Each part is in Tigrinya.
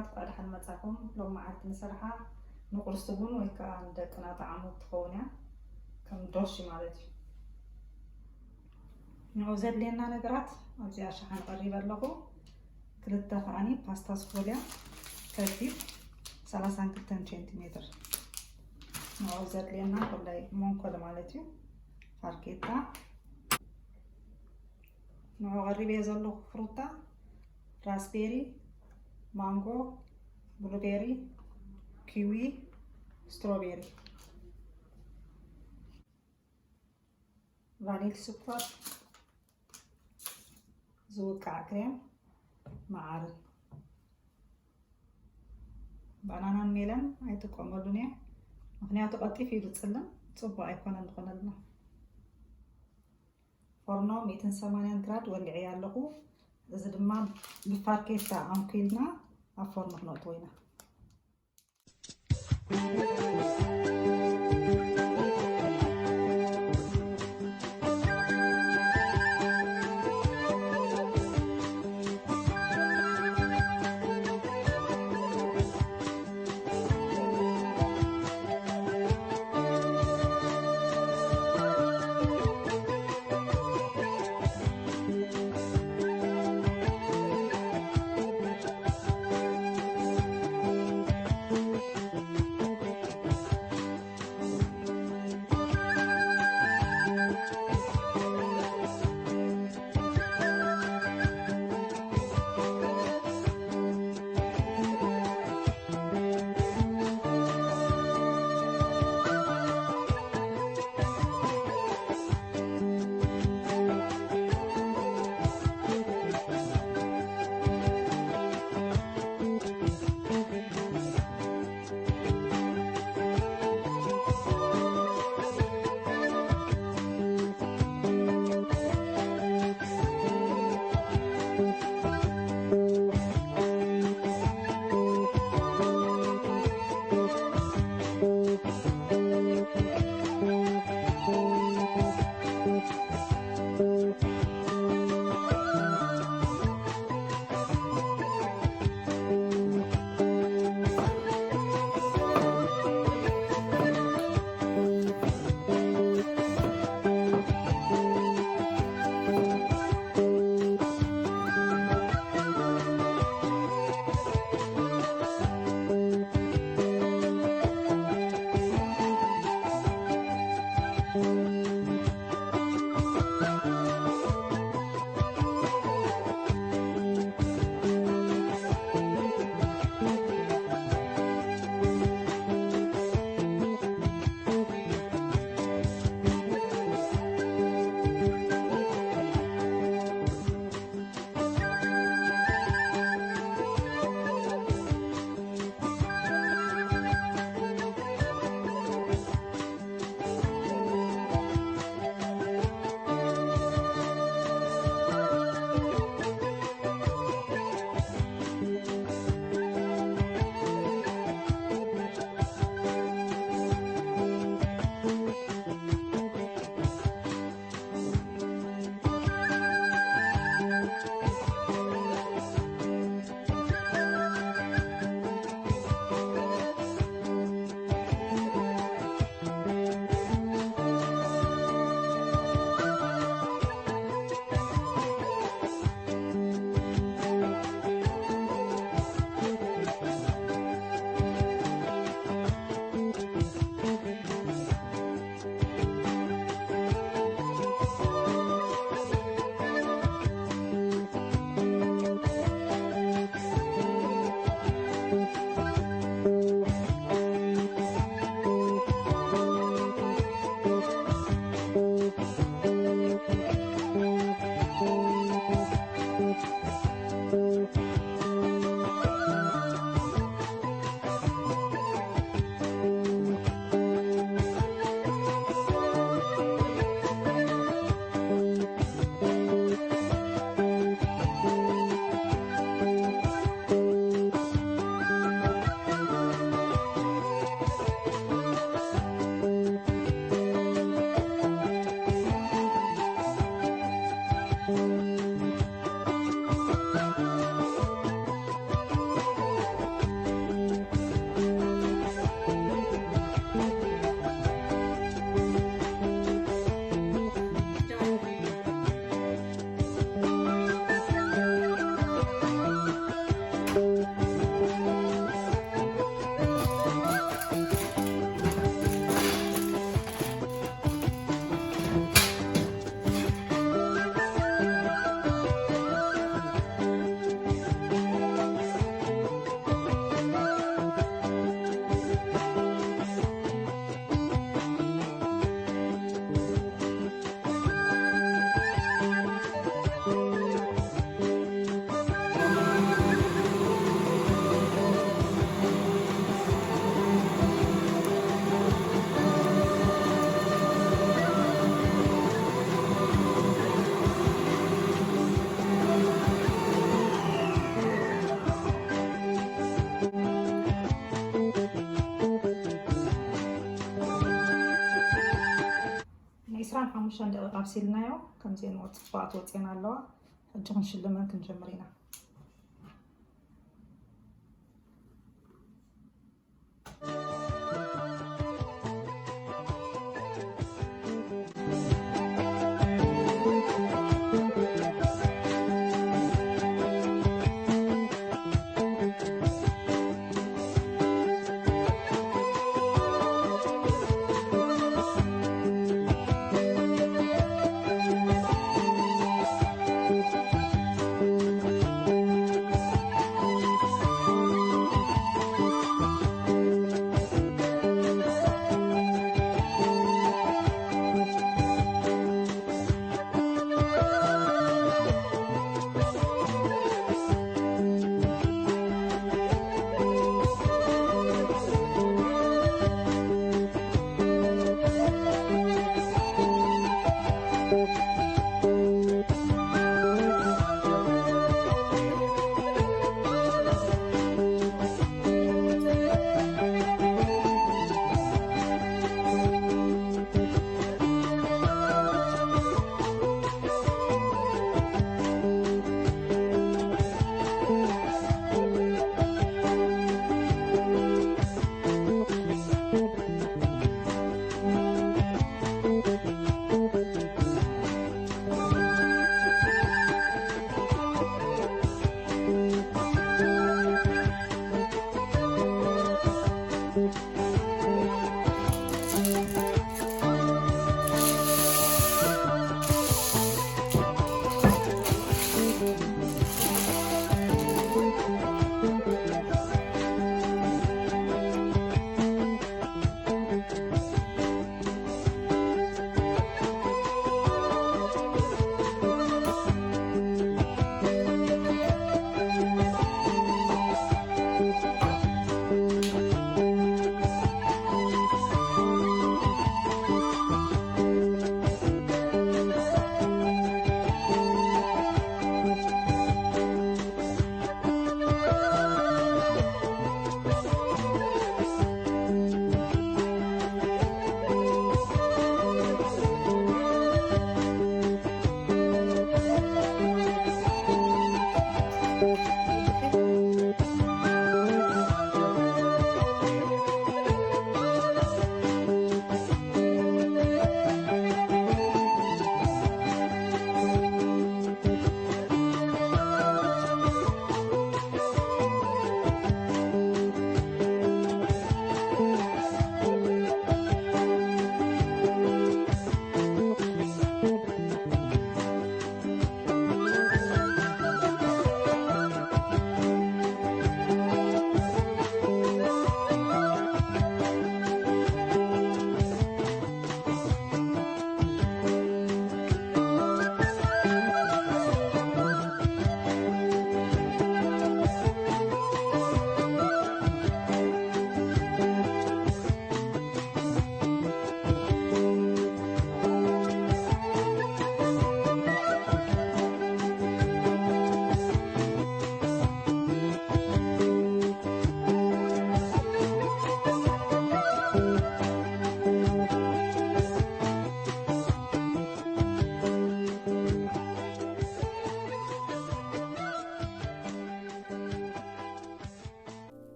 እንኳዕ ደሓን መጻኹም። ሎም መዓልቲ ንሰርሓ ንቁርሲ ቡን ወይ ከዓ ንደቅና ጣዕሙ ትኸውን እያ፣ ከም ዶሽ ማለት እዩ። ንዑ ዘድልየና ነገራት ኣብዚኣ ሸሓን ቀሪበ ኣለኹ። ክልተ ከዓኒ ፓስታ ስፎልያ ከቢብ ሰላሳን ክልተን ሴንቲሜትር። ንዑ ዘድልየና ኮላይ መንኮል ማለት እዩ። ፋርኬታ ንዑ ቀሪበ ዘለኹ ፍሩታ ራስቤሪ፣ ማንጎ፣ ብሉቤሪ፣ ኪዊ፣ ስትሮቤሪ፣ ቫኒል ሽኮር፣ ዝውቃዕ ክሬም፣ መዓርን። ባናናን ሜለን ኣይጥቀመሉን እየ፣ ምክንያቱ ቀልጢፉ እዩ ዝፅልም፣ ፅቡቅ ኣይኮነን ዝኾነልና። ፎርኖ ሚእትን ሰማንያን ግራድ ወሊዐ ኣለኹ። እዚ ድማ ብፋርኬታ ኣንኪልና ኣብ ፎርኖ ክነእትዎ ኢና። ሻን ደቂቃ ኣብሲልናዮ። ከምዚአን ወጥ ጽቡቃት ወፅየን ኣለዋ። ሕጂ ክንሽልመን ክንጀምር ኢና።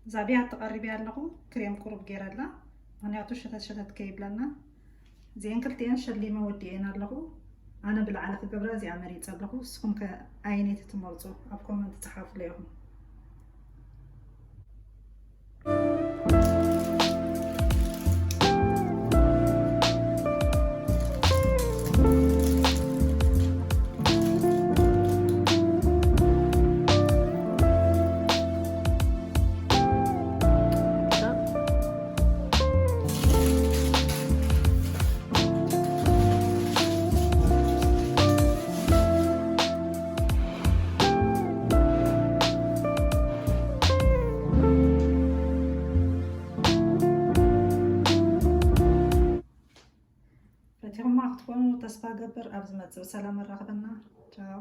እዛ ብያቲ ቀሪበያ ኣለኹ። ክሬም ቁሩብ ገይረላ፣ ምኽንያቱ ሸተት ሸተት ከይብለና። እዚአን ክልቲአን ሸሊመ ወዲኤን ኣለኹ። ኣነ ብላዕሊ ክገብራ እዚኣ መሪፀ ኣለኹ። ንስኹም ከ ኣየነይቲ ትመርፁ? ኣብ ኮመንት ጸሓፉለይ ኢኹም። ፈቲኹማ ክትኮኑ ተስፋ ገብር። ኣብ ዝመጽእ ብሰላም ኣራኽበና። ቻው።